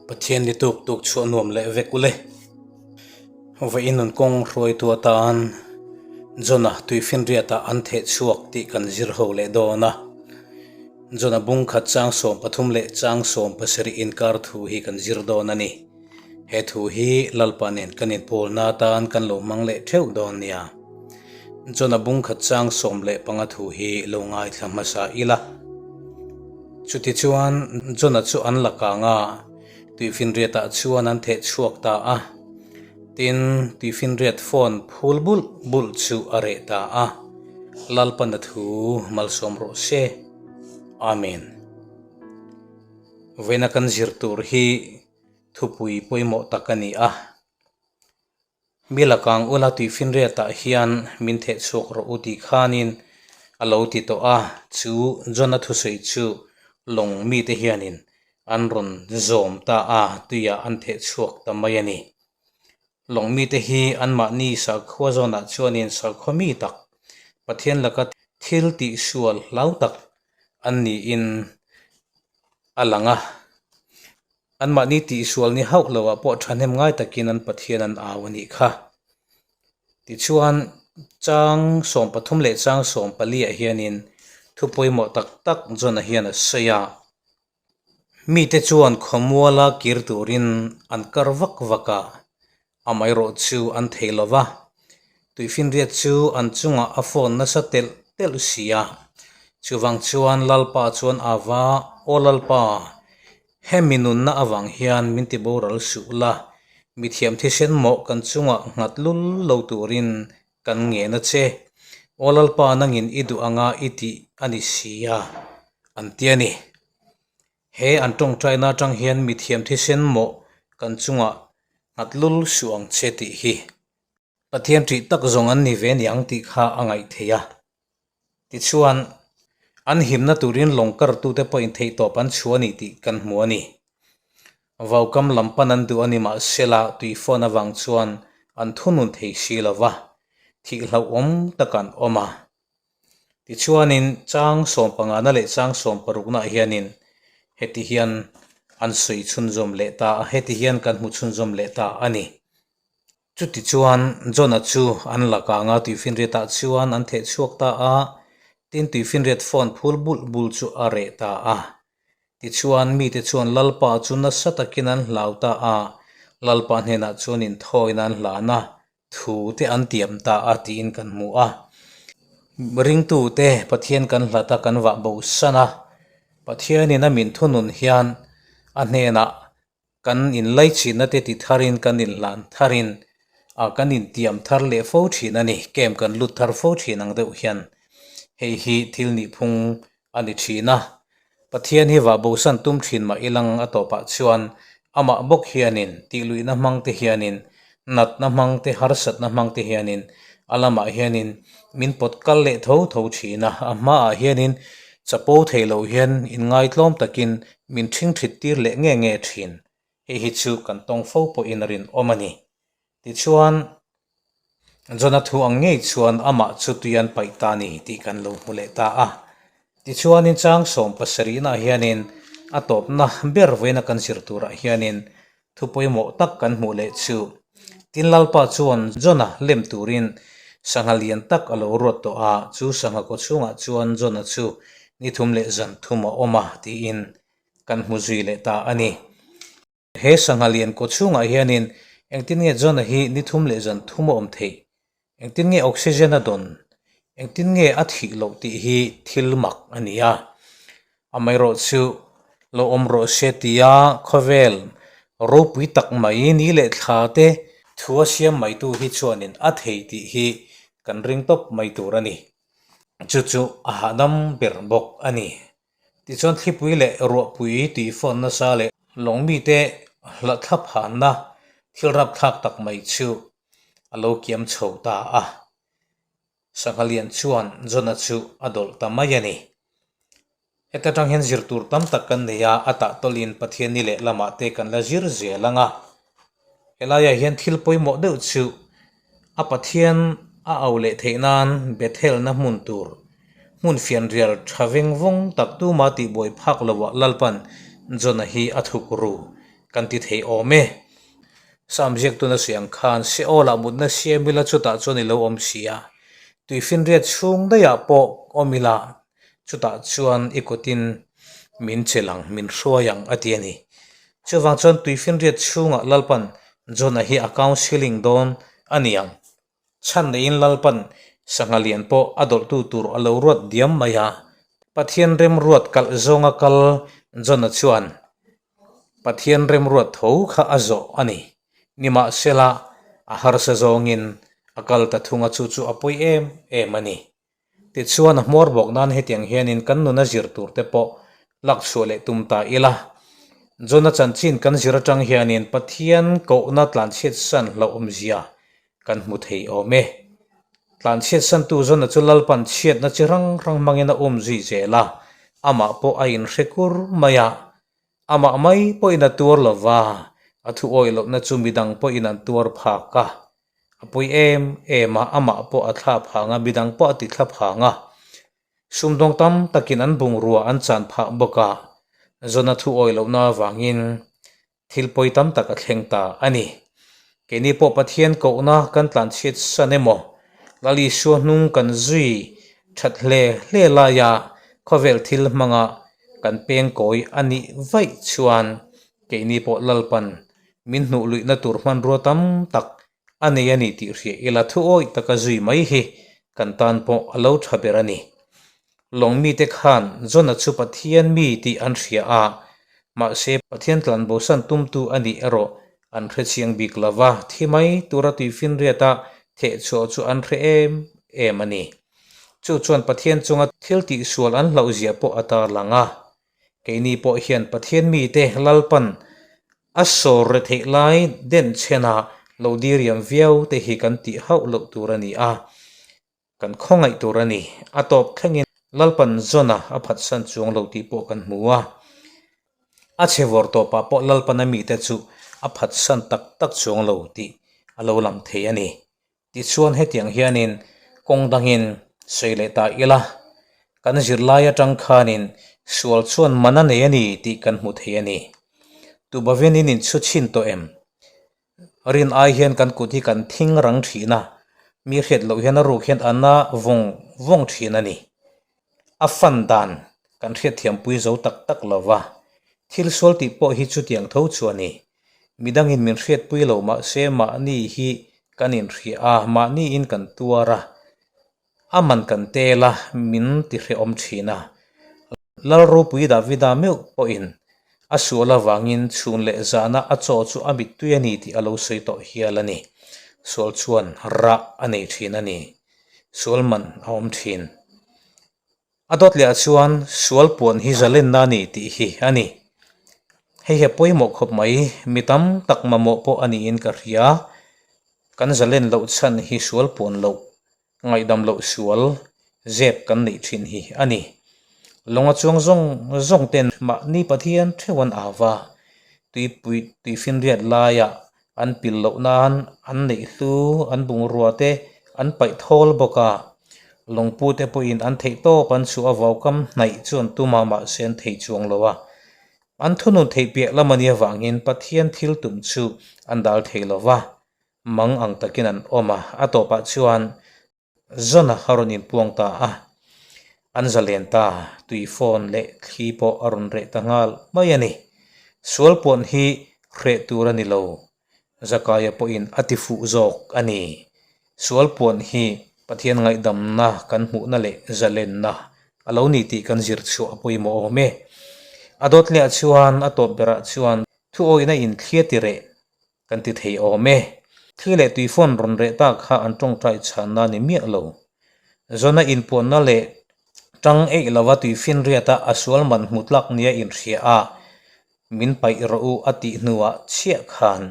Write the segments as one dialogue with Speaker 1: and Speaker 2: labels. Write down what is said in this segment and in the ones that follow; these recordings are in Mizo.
Speaker 1: Pathian ni tuk tuk chhuah nuam leh vek ule. Vawiin nun kawng hruaitu atan Jona tuifinriatah an theh chhuak tih kan zir ho leh dawn a. Jona bung khat chang 13 leh chang 17 inkar thu hi kan zir dawn a ni. He thu hi Lalpa nen kan inpawlna atan kan lo hmang leh theuh dawn nia. Jona bung khat chang 15 thu hi lo ngaithla hmasa ila. Chutichuan Jona chu an la kang a, tuifinriatah chuan an theh chhuak ta a. Tin, tuifinriat phone phul bulh bulh chu a reh ta a. Lalpana thu malsawm rawh se. Amen. Vawiina kan zir tur hi thupui pawimawh tak a ni a. Mi lakang ula tuifinriatah hian min theh chhuak rawh u tih khanin a lo ti tawh a, chu Jona thusawi chu lawng mite hianin an rawn zawm ta a, tuiah an theh chhuak ta mai a ni. Lawng mite hi anmahni sakhua zawnah chuanin sakhua mi tak, Pathian laka thil tihsual hlau tak an niin a lang a. Anmahni tihsual ni hauh loah pawh thahnem ngai takin an Pathian an au a nih kha. Tichuan, chang 13 leh chang 14 ah hianin thu pawimawh tak tak Jona hian a sawi a. Mite chuan khawmuala kir turin an kar vak vak a, amaherawh chu an thei lo va. Tuifinriat chu an chungah a fawn nasa telh telh si a. Chuvang chuan Lalpa chuan a va, Aw Lalpa, hemi nunna avang hian min ti boral suh la, mithiam thisen mawh kan chungah nghat lul lo turin kan ngen a che. Aw Lalpa nangin i duh anga i tih a ni si a, an ti a ni. He an tawngtaina atang hian mithiam thisen mawh kan chungah nghat lul suh ang che tih hi Pathian ṭih tak zawng an ni ve niang tih kha a ngaih theih a. Tichuan, an himna turin lawng kartute pawhin theihtawp an chhuah a ni tih kan hmu a ni. Vaukam lam pan an duh a ni mahsela tui fawn avang chuan an thunun thei si lo va, thih hlauhawm tak an awm a. Tichuanin chang sawmpangana leh chang sawmparuknaah hianin heti hian an sawi chhunzawm leh ta a, heti hian kan hmu chhunzawm leh ta a ni. Chutichuan Jona chu an la kang a, tuifinriatah chuan an theh chhuak ta a, tin tuifinriat phone phul bulh bulh chu a reh ta a. Tichuan mite chuan Lalpa chu nasa takin an hlau ta a, Lalpa hnenah chuan inthawina an hlan a, thu te an tiam ta a tiin kan hmu a. Ringtute Pathian kan hlat a, kan vah bosan a, Pathianin a min thunun hian a hnenah Kan inlaichinna te ti tharin kan inhlan tharin ah kan intiam thar leh fo thin a ni, camp kan lut thar fo thin ang deuh hian hei hi thil nihphung a ni thin a. Pathian hi vah bosan tum thin mah ilang a tawpah chuan amah bawk hianin tihluihna hmang te hianin natna hmang te harsatna hmang te hianin a lamah hianin min pawt kal leh tho tho thin a, a hmaah hianin chapo thei lo hian inngaitlawm takin min ṭhingṭhit tir leh nge nge ṭhin. Hei hi chu kan tawng fo pawhin a rinawm a ni. Tichuan, Jona thu ang ngei chuan amah chu tui an paih ta a ni tih kan lo hmu leh ta a. Tichuanin chang sawmpasarihnaah hianin a tawpna ber vawiina kan zir turah hianin Thu pawimawh tak kan hmuh leh chu, tin Lalpa chuan Jona lem turin sangha lian tak a lo ruat tawh a, chu sangha kaw chhungah chuan Jona chu ni thum leh zan thum a awm a tiin kan hmu zui leh ta a ni. He sangha lian kaw chhungah hianin engtin nge Jona hi ni thum leh zan thum a awm theih? Engtin nge oxygen a dawn? Engtin nge a thih loh tih hi thil mak a ni a. Amaherawh chu lo awm rawh se tia khawvel ropui tak mai ni leh thla te thu a siam maitu hi chuanin a thei tih hi kan ring tawp mai tur a ni. Chu chu a hahdam ber bawk a ni. Tichuan thlipui leh ruahpui tui fawn nasa leh lawng mite hlahthlap hanna thil rapthlak tak mai chu a lo kiam chho ta a. Sangha lian chuan Jona chu a dawlh ta mai a ni. Heta tang hian zir tur tam tak kan nei a, a tah tawlhin Pathianni leh lamah te kan la zir zel ang a. Helaiah hian thil pawimawh deuh chu a Pathian a au leh theih nan Bethelna hmun tur hmun fianrial tha veng vawng tak tuma tihbuai phak loah Lalpan Jona hi a thuk ru. kan ti thei awm e. Sam ziaktuna sawi ang khan Seol-ah mutna siam ila chutah chuan i lo awm si a, tuifinriat chhung daihah pawh awm ila chutah chuan i kutin min chelh ang, min hruai ang a ti a ni. Chuvang chuan tuifinriat chhungah Lalpan Jonah hi a counselling dawn a ni ang. Chhan neiin Lalpan sangha lian pawh a dawlhtu tur a lo ruat diam mai a. Pathian remruat kalh zawnga kal Jonah chuan Pathian remruat tho kha a zawh a ni. Nimahsela, a harsa zawngin a kal ta thung a chu chu a pawi em em a ni. Tichuan a hmawr bawk nan hetiang hianin kan nuna zir tur te pawh lak chhuah leh tum ta ila. Jona chanchin kan zir atang hianin Pathian kohna tlanchhiatsan hlauhawmzia kan hmu thei awm e. Tlanchhiatsantu Jona chu Lalpan chhiatna chi hrang hrang hmangin a um zui zel a, amah pawh a inhre kur mai a. Amah mai pawhin a tuar lo va, a thu awih lohna chu midang pawhin an tuar phak a. A pui em em a, amah pawh a thla phang a, midang pawh a ti thla phang a. Sumdawng tam takin an bungrua an chan phah bawk a, Jona thu awih lohna avangin thil pawi tam tak a thleng ta a ni. Keini pawh Pathian kohna kan tlanchhiat san emaw, Lal Isua hnung kan zui that hle hle laia khawvel thil hmanga kan pengkawi a nih vaih chuan keini pawh Lalpan Min hnuh luihna tur hmanrua tam tak a nei a ni tih hria ila thu awih taka zui mai hi kan tan pawh a lo tha ber a ni. Lawng mite khan Jona chu Pathian mi tih an hria a, mahse Pathian tlanbosan tumtu a nih erawh an hre chiang bik lo va, thi mai tura tuifinriata thehchhuah chu an hre em em a ni. Chu chuan Pathian chunga thil tihsual an hlauhzia pawh a tarlang a. Keini pawh hian Pathian mite Lalpan a sawr re theih lai den chhena lo diriam viau te hi kan tih hauh loh tur a ni a, kan khawngaih tur a ni. A tawp thlengin Lalpan Jona a phatsan chuang lo tih pawh kan hmu a. A chhe vawr tawpah pawh Lalpan a mite chu a phatsan tak tak chuang lo tih a lo lang thei a ni. Tichuan hetiang hianin kawng dangin sawi leh ta ila, kan zirlai atang khanin sual chuan man a nei a ni tih kan hmu thei a ni. Tubavin in inchhu chhin tawh em? Rin ai hian kan kut hi kan thing rang thin a, mi hriat loh hian a ruk hian a na vawng vawng thin a ni. A fan dan kan hriatthiampui zo tak tak lo va, thil sual tih pawh hi chutiang tho chu a ni. Midangin min hriatpui lo mahse mahni hi kan inhria a, mahniin kan tuar a, a man kan tel a, min ti hrehawm thin a. Lal ropui Davida meuh pawhin a sual avangin chhun leh zahna a chaw chu a mittui a ni tih a lo sawi tawh hial a ni. Sual chuan rah a nei thin a ni. Sual man a awm thin. A dawt leh ah chuan sual puan hi zalenna a ni tih hi a ni. Hei hi a pawimawh khawp mai, mi tam tak mamawh pawh a niin ka hria. Kan zalen loh chhan hi sual puan loh, ngaihdam loh sual zep kan neih thin hi a ni. Lawnga chuang zawng zawng ten mahni Pathian theuh an au va, tuipui tuifinriat laiah an pil loh nan an neih hlu an bungrua te an paih thawl bawk a, lawngpu te pawhin an theih tawp an chhuah a vaukam hnaih chu an tum a mahse an thei chuang lo a, an thunun theih piah lam a nih avangin Pathian thil tum chu an dal thei lo va, mang ang takin an awm a, a tawpah chuan Zona a rawn inpuang ta a, an zalen ta, tui phone leh thli pawh a rawn reh ta nghal mai a ni. Sual puan hi hreh tur a ni lo, Zakaia pawhin a ti fuh zawk a ni. Sual puan hi Pathian ngaihdamna kan hmuhna leh zalenna a lo ni tih kan zir chhuah a pawimawh awm e. A dawt leh ah chuan a tawp berah chuan thuawihna inthlia ti reh Kan ti thei awm e. Thli leh tui phone rawn reh tak kha an tawngtai chhanna ni miah lo. Zona inpuanna leh tang eih lova tui finriata a sual man hmu tlak nia inhria a, min paih rawh u a tih hnuah chhiah khan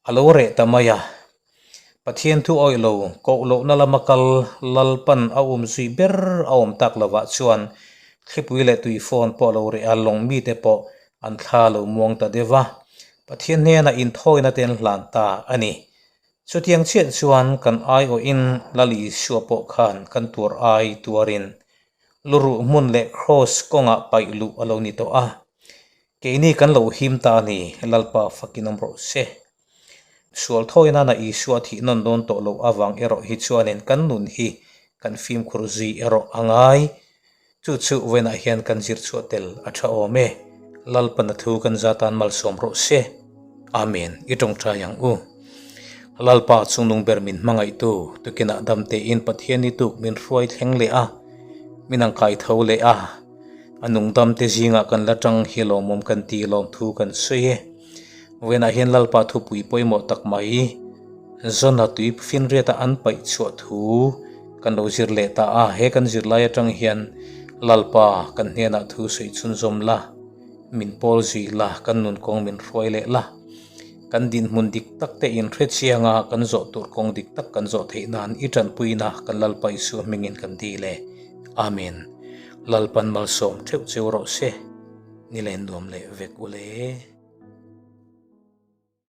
Speaker 1: a lo reh ta mai a. Pathian thu awih lo, koh lohna lama kal Lalpan a um zui ber a awm tak lovah chuan thlipui leh tui phone pawh a lo reh a, lawng mite pawh an thla lo muang ta deuh va, Pathian hnenah inthawina te an hlan ta a ni. Chutiang chiah chuan kan aiawhin Lal Isua pawh khan kan tuar ai tuarin luruh hmun leh kraws kawngah paih luh a lo ni tawh a. Keini kan lo him ta a ni, Lalpa fakin awm rawh se. Sual thawi nana Isua thih nawn dawn tawh loh avang erawh hi chuanin kan nun hi kan fimkhur zui erawh a ngai. Chu chu vawiinah hian kan zir chhuah tel a tha awm e. Lalpana thu kan za tan malsawm rawh se. Amen. I tawngtai ang u. Lalpa chungnung ber min hmangaihtu, tukinah damtein Pathian ni tuk min hruai thleng leh a, min ang kai tho leh a. A nungdamte zingah kan la tang hi lawmawm kan ti lawmthu kan sawi e. Vawiinah hian Lalpa thupui pawimawh tak mai, Zona tui finriata an paih chhuah thu kan lo zir leh ta a. He kan zirlai atang hian Lalpa kan hnenah thu sawi chhunzawm la, min pawl zui la, kan nun kawng min hruai leh la. Kan dinhmun dik tak te inhre chianga kan zawh tur kawng dik tak kan zawh theih nan i tanpuina kan Lalpa Isua hmingin kan dil e. Amen. Lalpan malsawm theuh cheu rawh se. Ni len nuam leh vek u le.